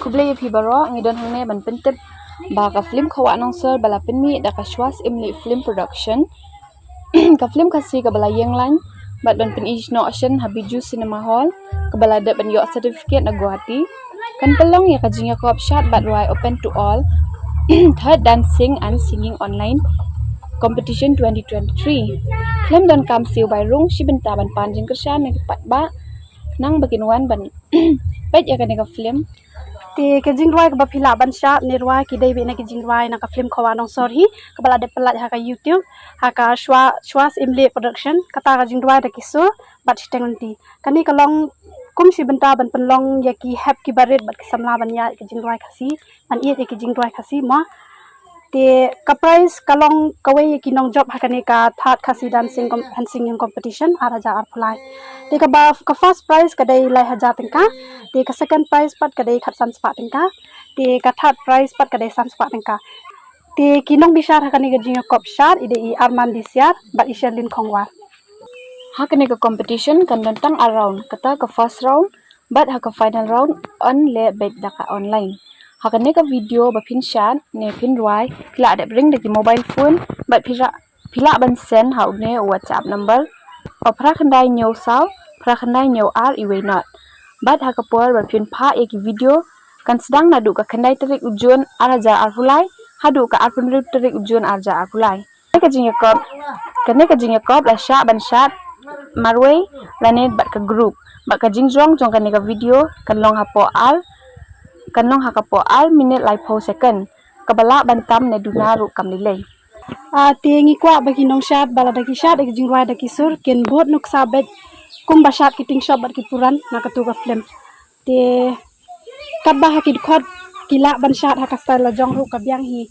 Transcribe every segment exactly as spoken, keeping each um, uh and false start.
Khublei ïa phi baroh, ngi don hangne ban pyntip ba ka film Khawa Nongsor ba la pynmih da ka Shwas Imli Film Production. Ka film Khasi kaba la ïeng lain bad ban pynïaid noh shen ha Bijou Cinema Hall, kaba la dep ban ïoh certificate na Guwahati. Kan pynlong ïa ka jingïakop shad bad rwai open to all, Third Dancing and Singing Online Competition twenty twenty-three. Khlem donkam siew bai rung, shi bynta ban pan jingkyrshan na ki paidbah khnang ba kin wan ban peit ïa kane ka film. Te ka jingrwai kaba phi lah ban shad ne rwai ki dei beit na ki jingrwai na ka film Khawa Nongsor hi, kaba la dep pyllait ha ka YouTube ha ka Shwa-, Shwas Imli Production. Kata ka jingrwai da ki sur bad shiteng lynti. Kane ka long kum shi bynta ban pynlong ïa ki hep ki barit bad ki samla ban ïaid ki jingrwai Khasi, ban ïaid ïa ki jingrwai Khasi mo. Te ka prize ka long kawei ïa ki nongjop ha kane ka Third Khasi Dancing Com-, and Singing Competition ar hajar arphew lai. Te kaba, ka first prize ka dei lai hajar tyngka. Te ka second prize pat ka dei khatsan spah tyngka. Te ka third prize pat ka dei san spah tyngka. Te ki nongbishar ha kane ka jingïakop shad i dei i Arman Disiar bad i Sherlyn Khongwar. Ha kane ka competition kan don tang ar round, kata ka first round bad ha ka final round yn leh beit da ka online. Ha kane ka video ba phin shad ne phin rwai, phi lah dep ring da ki mobile phone bad phi lah, phi lah ban send ha une u WhatsApp number: o phra khyndai hynñiew saw phra khyndai hynñiew ar iwei not. Bad ha ka por ba phin phah ïa ki video, kan sdang naduh ka khyndai tarik u Jun ar hajar arphew lai haduh ka arphew hynriew tarik u Jun ar hajar arphew lai. Kane ka jingïakop, kane ka jingïakop la shah ban shad marwei lane bad ka group. Bad ka jingjrong jong kane ka video kan long hapoh ar, kan long ha kapoh ar minit laiphew second. Kaba lah ban tam ne duna ruh kam lei lei. Ah, te ngi kwah ba ki nongshad ba lada ki shad ïa ki jingrwai da ki sur kin bud nuksa beit kumba shad ki tyngshop bad ki puran na katu ka film. Te katba ha ki dkhot ki lah ban shad ha ka style la jong ruh ka biang hi.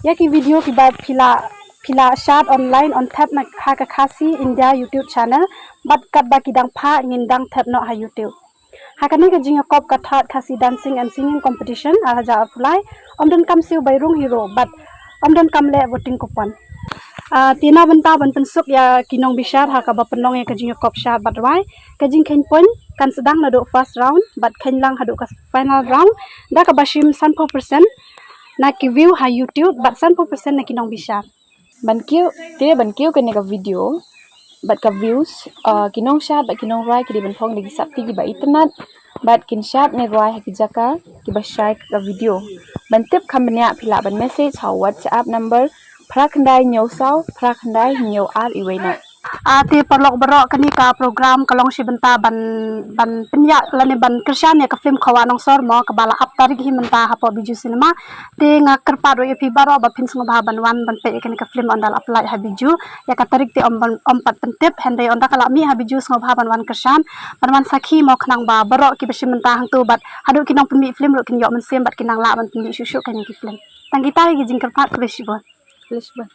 Ïa ki video kiba phi lah, phi lah shad online yn thep na ha ka Khasi India YouTube channel, bad katba ki dang phah ngin dang thep noh ha YouTube. Ha kane ka jingïakop ka Third Khasi Dancing and Singing Competition ar hajar arphew lai, ym donkam siew bai rung hi ruh bad ym donkam leh voting coupon. Ah, te na bynta ban pynsuk ïa ki nongbishar ha kaba pynlong ïa ka jingïakop shad bad rwai, ka jingkheiñ point kan sdang naduh first round bad kheiñ lang haduh ka final round da kaba shim sanphew percent na ki view ha YouTube bad sanphew percent na ki nongbishar. Ban kiew, te ban kiew kane ka video bad ka views, ah, ki nongshad bad ki nongrwai ki dei ban phong da ki sopti kiba itynnad bad kin shad ne rwai ha ki jaka kiba shai ka video. Ban tip kham bniah phi lah ban message ha WhatsApp number phra khyndai hynñiew saw phra khyndai hynñiew ar iwei not. Ah, te paralok baroh, kane ka program ka long shi bynta ban, ban pynïaid lane ban kyrshan ïa ka film Khawa Nongsor mo, kaba la ap tarik hi mynta hapoh Bijou Cinema. Te nga kyrpad ruh ïa phi baroh ba phin sngewbha ban wan ban peit ïa kane ka film ynda la ap live ha Bijou. Ïa ka tarik te ym ban, ym pat pyntip, hynrei ynda ka la mih ha Bijou sngewbha ban wan kyrshan, ban wan sakhi mo, khnang ba baroh kiba shi bynta hangto bad haduh ki nongpynmih film ruh kin ïoh mynsiem bad kin nang lah ban pynmih shuh shuh kane ki film. Tang kita hi ki jingkyrpad, khublei shibun. Khublei shibun.